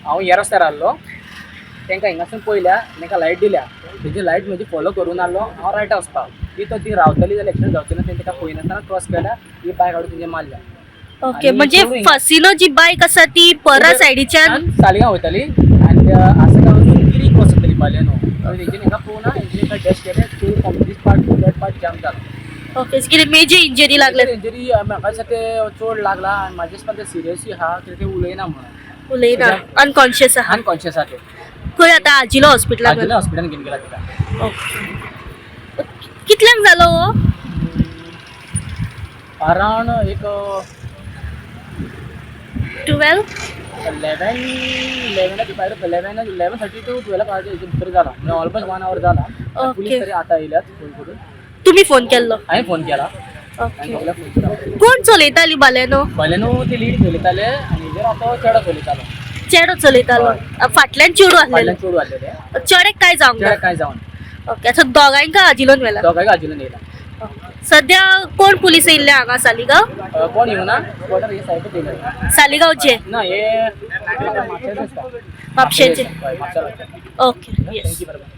हांव ह्या रस्त्यार आहलो, तांकां हिंगासून पयल्या, तांकां लायट दिल्या. तेजी लायट म्हजी फॉलो करून आहलो हांव रायटा वचपाक. ती तो ती रावतली जाल्यार एक्सिडंट जावची ना. तेणें ताका पळयनासतना क्रॉस केल्या, ही बायक हाडून तेंचे मारल्या. ओके. आनी म्हणजे चेडूं फसिनो जी बायक आसा ती परा सायडीच्यान सालिगांव वयताली आनी आसगांवसून गिरी क्रॉस जाताली बालेनो. तेंच्यानी हांगा पळोवना, तेंच्यानी एका डॅश केलें to from this part to that part jam जाला. ओके, कितें मेजर इंजरी लागले? इंजरी म्हाका दिसता ते चोड लागला आनी म्हाजे दिसता ते सिरियसूय आहा, कित्याक ते उलयना म्हणून. उलयना, अनकॉन्शियस आहा. अनकॉन्शियस आहा ते. खंय आतां? आजिलो हॉस्पिटलान? आजिलो हॉस्पिटलान घेवन गेला तिका. ओके, कितल्यांक जालो हो? अरावंड एक 12? 11, 11च्या भायर, 11, 11:30 टू 12 हेच्या भितर जाला, म्हणजे ऑलमोस्ट वन our जाला. पुलीस तरी आतां येयल्यात फोन करून. तुमी फोन केल्लो? हांवें फोन केला. ओके. सगळ्याक फोन केला. कोण चलयताली बालेनो? बालेनो ती लीड चलयताले आनी हेजेर आतां चेडो चलयतालो. चेडो चलयतालो, फाटल्यान चेडू आसलेलो? फाटल्यान चेडू आसलेले. चेड्याक काय जावंक ना? चेड्याक कांय जावन. ओके, आतां दोगांयका आजिलोन व्हेला? दोगांयक आजिलोन येयला. सध्या कोण पुलीस येयल्ले हांगा सालिगांव? कोण येवना, स्पॉटार हे सायबूच येयले. सालिगांवचे? ना, हे म्हापशेचे आसता. म्हापशेचे. हय, म्हापशा. Okay, yes. Thank you. बरोबर.